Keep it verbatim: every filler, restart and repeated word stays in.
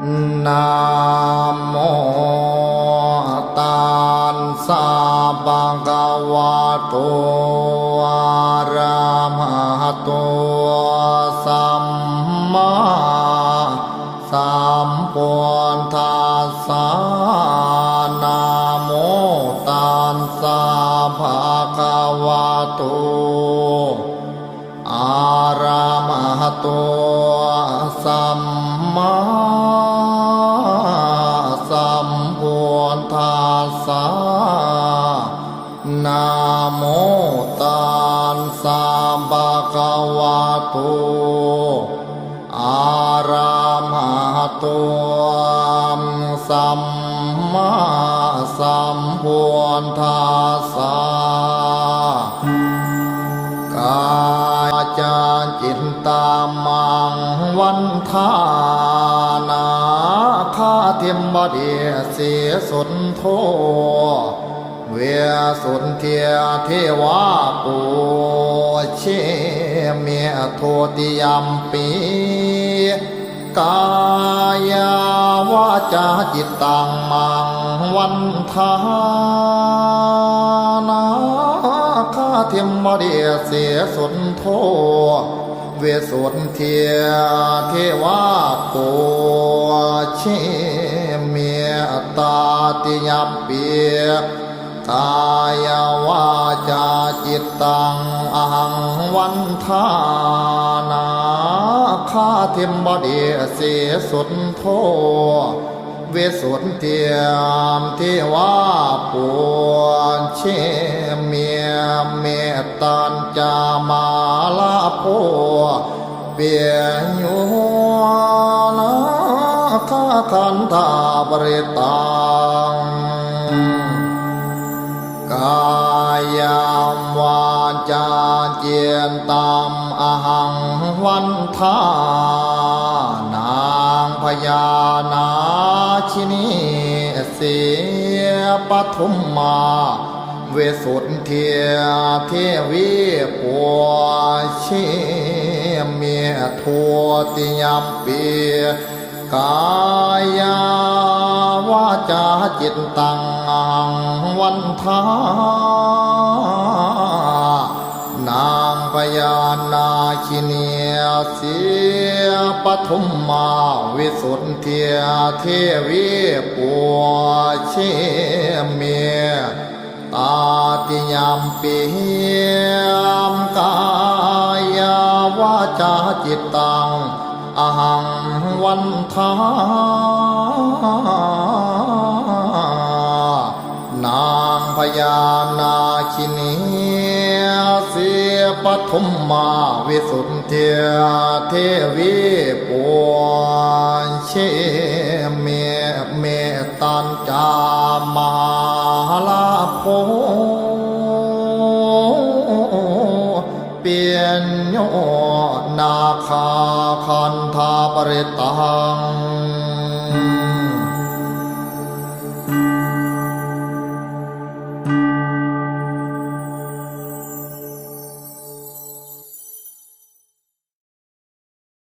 Namo tassa bhagavato arahato sammāsambuddhassa. Namo tassa bhagavato arahato sammāsambuddhassa. Namo tassa bhagavato arahato sammāsambuddhassa. Kāyacittammaṃ vandāna khattiṃ padesessuddho visuddhijīvā pūjemi. Dutiyampi kāyā vācā cittaṃ maṃ vandāna khattiṃ padesessuddho visuddhijīvā pūjemi. Tatiyampi kāyā vācā cittaṃ ahaṃ vandāna khattiṃ padesessuddho visuddhijīvā pūjemi. Mettañca mārabho piyo nāgandhaparittānaṃ. Kāyaṃ vācā cittaṃ ahaṃ vandānaṃ byānācini sīpadummā visuddhijīvī pūjemi. Dutiyampi kāyā vācā cittaṃ ahaṃ vandānaṃ byānācini sīpadummā visuddhijīvī pūjemi. Tatiyampi kāyā vācā cittaṃ ahaṃ vandānaṃ byānācini sīpadummā visuddhijīvī pūjemi. Mettañca mārabho piyo nāgandhaparittānaṃ.